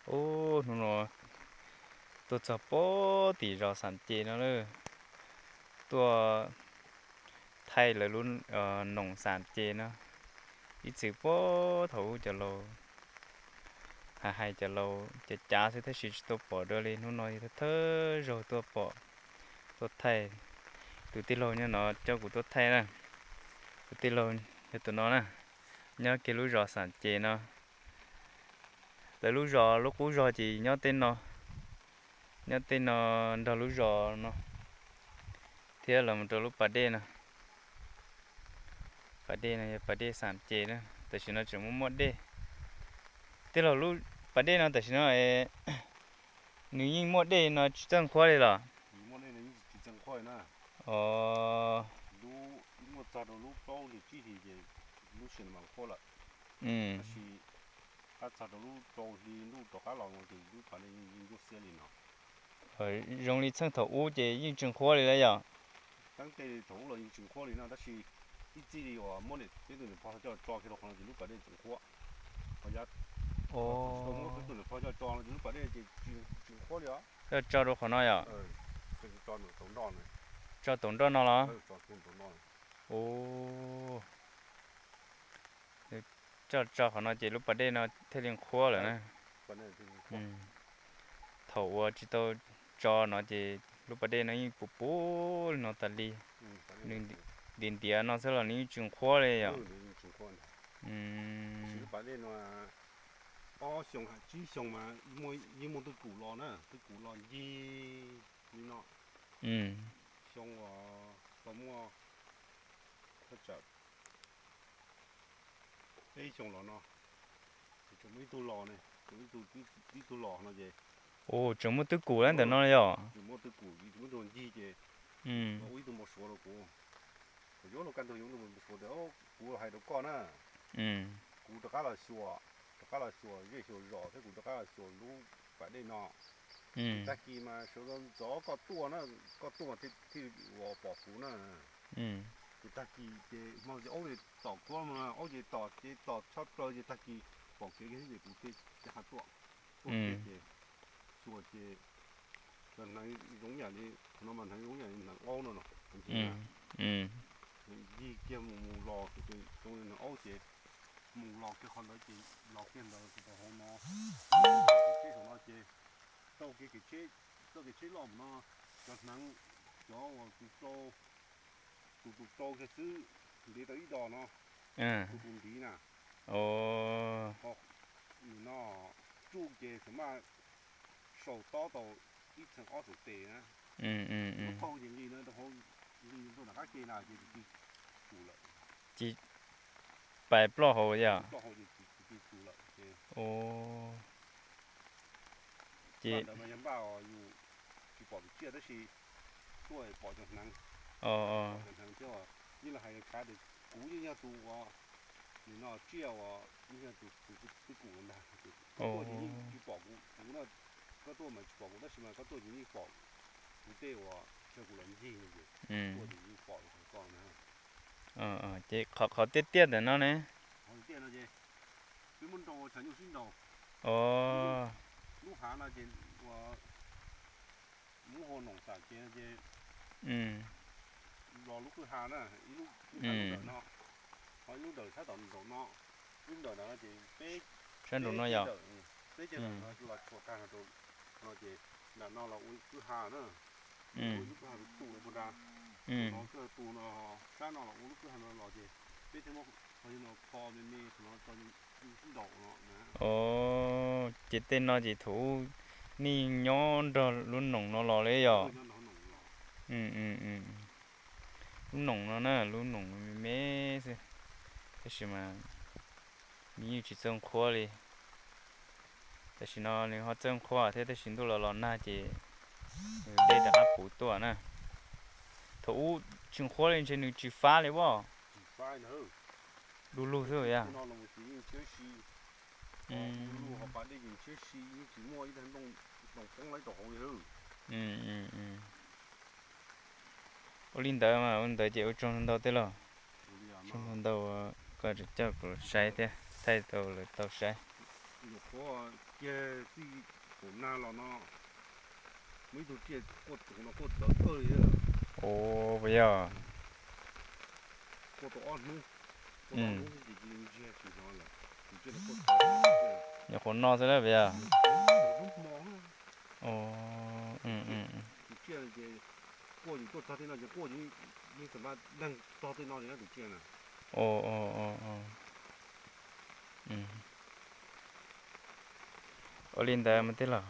Ub, hnub no tuaj txog pem tim zos Xam Ces no lawm. Tuaj thaij lawv lub noom Xam Ces no. Ib txwm puag thaum ub cov laus hais hais cov laus cav cav xwb tab sis tsis tau pom dua li, hnub no thawj thawj zaug tuaj pom, tuaj thaij. Tus tij laug nyob no coj kuv tuaj thaij na. Tus tij laug yog tus no na, nyob kiag lub zos Xam Ces no. Lawv lub zos, lub qub zos ces nyob tej no, nyob tej no nrog lub zos no thiab los mus rau lub pas dej no. Pas dej no yog pas dej Xam Ces na, tam sim no tseem muaj muaj dej. Tij laug, lub pas dej no tam sim no nws yeej muaj dej no tsis txawj qhuav li los? Os. Lub, muaj txog rau lub plaub hlis tsib hlis ces lub sij hawm no mas qhuav lawm. Tab sis tab txog rau lub rau hli ntuj rov qab los no ces lub pas dej yeej ncuab xiab li no. Zoo li txheej thaum ub ces yeej tsis qhuav li lawm yom? Teeb tej thaum ub los yeej tsis qhuav li no tab sis ib txij li uas muab niam, peb tus niam pog coj tso kiag rau qhov no ces lub pas dej tseem qhuav. Ho yav, muab peb tus niam pog coj tso no ces lub pas dej ces tsis qhuav li os. Coj tso rau qhov no yom? Tso taum nroj no los? Ub, coj tso qhov no ces lub pas dej no thiaj li qhuav lawm na. Thaum uas tsis tau tso no ces lub pas dej no yeej puv puv li no tas li. Nws ntiav ntiav no xwb los nws yeej tsis qhuav li yom? Lub pas dej no ob xyoo tsib xyoo mas yeej muaj twj kum los na, twj kum los ncig li no. Xyoo uas tau muaj thaj tsam peb xyoo los no, tseem muaj ib tug los ne, tseem ib tug, ib tug los no ces, ua tseem muaj twj kum lawm ntawm no yom? Tseem muaj twj kum, tseem muaj ib tug ncig ces ua ib tug npau suav rau kuv. Thaum yuav luag kaj ntug yuav ib tug npau suav tias, kuv hais rau koj na, kuv rov qab los xyuas, rov qab los xyuas zej xyuas zos thiab kuv rov qab los xyuas lub pas dej no. Tag kis mas sawv daws ntxov koj tuaj na, koj tuaj mas thiaj ua pom kuv na. Ces tag kis ces hmo ces aub tom kuab, aub ces tom ces tom tshaj plaws ces tag kis pom kev kiag ces kuv thiaj ha tuaj, tuaj kiag ces xyuas ces cov hneev zoo yam li, qhov no mas hneev zoo yam li hneev aub no no, ncig kiag mus mus los ces zoo li hneev aub ces mus los kiag qhov ntawd ces los kiag ntawd rau hauv no, tsheb saum no ces tau kev, txoj kev tsheb loj mus no, cov hneev, cov uas tus rau, tus tus rau kiag xwb ntev tau ib dos no, tus tus ntiv na, ho nim no tsuj ces txawm maj saum tob tau ib txheem ob txheem tes na. Lub qhov ces nqis no rau hauv, nqis rau nram qab ke na ces tus tus tus lawm. Ces pais ploj hauv yom? Ploj hauv ces tus tus tus lawm ces. Ces ntawd mas yog npaj yus tsis pom tus tsiaj tab sis tuaj pom cov hneev, pom cov hneev thiab. Yeej los hais tshav tias kuv yeej yog tus uas nim no tsiaj uas yeej yog tus tus twj kum ntag. Koj tuaj ces yeej tsis pom kuv, kuv no, koj tuaj mas tsis pom kuv tab sis mas koj tuaj ces yeej pom kuv tej uas chaw kuv los ncig no ces tuaj ces yeej pom koj na. Ces qhov tiaj tiaj ntawm no ne, tiaj no ces peb muab nrau tshav nyuj sib nraus. Lub hav no ces ua, muab hu noom xam ces no ces los lub kwj ha na, ib lub, lub ntawm no, ho ib lub ntawm sab tom nraum no, lub ntawm no ces peb, sab nraum no yog, peb ceg ntawm no los tshuam tag no rau no ces nram no los ua kwj ha na, ua lub kwj ha tu tu no puag nrad, no kwj ha tu no, sab no los ua lub kwj ha no los ces peb thiaj muab qhov no kho me me qhov no tso sib nraus no. Ces tej no ces thaum ub nej nyob nrog lub noom no los li yog? Lub noom no na, lub noom me me xwb, tab sis mas nws yeej tsis txawj qhuav li. Tam sim no nws ho txawj qhuav thiab tab sis ntuj los los nag ces nws dej rov qab puv tuaj na. Thaum ub tsis qhuav li ntshe nws tsis fab li as. Du lug xwb yog. Ua li ntawd mas ua li ntawd ces ua tsaug ntau tej laug. Tsaug ntau ntau, koj tseem coj kuv saib thiab thaij tau lawv tau saib. Ces txij thaum nag los no, muaj ib tug tsiaj quaj tus no quaj txawv kawg li. Ua, puas yog? Quaj tau ob hnub, quaj tau ob hnub ces cia li ntsiag tsis hnov lawm. Tus tsiaj no quaj txawv, nyuam qhuav no xwb na puas yog? Tus hnub hmo, tus tsiaj ces quaj yus tuaj txog tej no ces quaj yus yeej xam maj leeg txog tej no li na tus tsiaj na. Ua li ntawd mas tij laug.